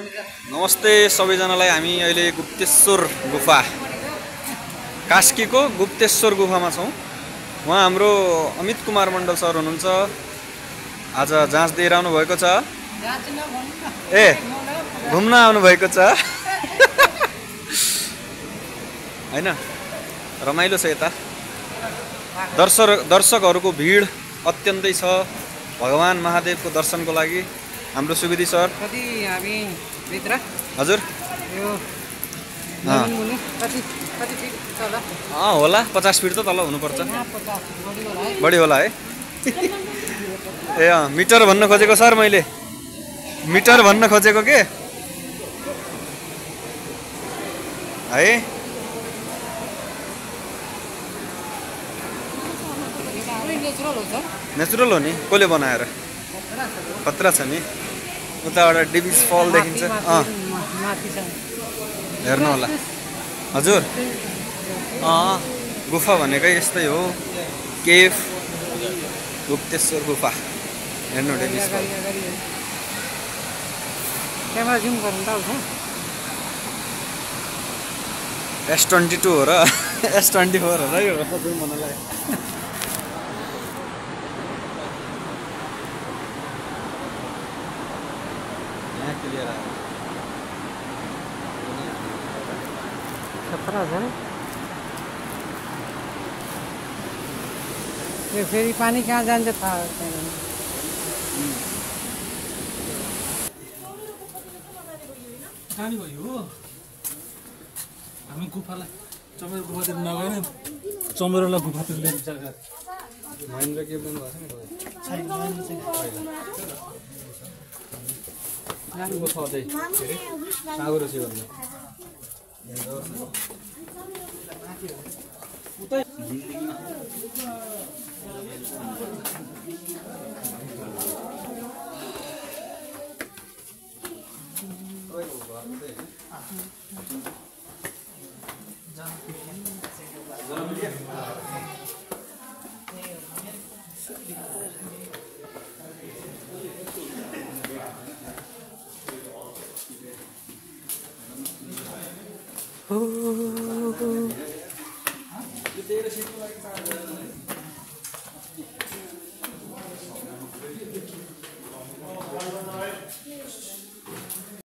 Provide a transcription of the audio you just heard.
नमस्ते सबैजनालाई। हामी अहिले गुप्तेश्वर गुफा कास्कीको गुप्तेश्वर गुफामा छौँ। उहाँ हाम्रो अमित कुमार मण्डल सर हुनुहुन्छ। आज जाँच दिएर आउनु भएको छ। ए घुम्न आउनु भएको छ हैन। रमाइलो छ यता। दर्शकहरूको भिड अत्यन्तै छ भगवान महादेवको दर्शनको लागि। हाम्रो सुविधि सर कति हामी भित्र हजुर यो मुनि कति कति फिट छ होला? होला 50 फिट त तल हुनुपर्छ। 50 बढी होला है। ए मिटर भन्न खोजेको सर, मैले मिटर भन्न खोजेको के है। नेचुरल हो नि, कसले बनाएर खतरा छ नि। उताबाट डिभिस फल देखिन्छ। हेर्नु होला हजुर। गुफा भनेकै यस्तै हो, केभ गुप्तेश्वर गुफा। हेर्नु डिभिस फल। क्यामेरा जुम गर्नु त आउँछ। S22 हो र S24 हो र यो जुम भन्नलाई। खतरा छ यो। फेरि पानी कहाँ जान्छ थाहा छैन। कहाँ भयो हामी गुफालाई चमेरो गुफातिर नगएर चमेरोलाई गुफातिर लिएर जान्छ। महेन्द्र के बोल्नु भएको छ नि सागरो छ भन्नु।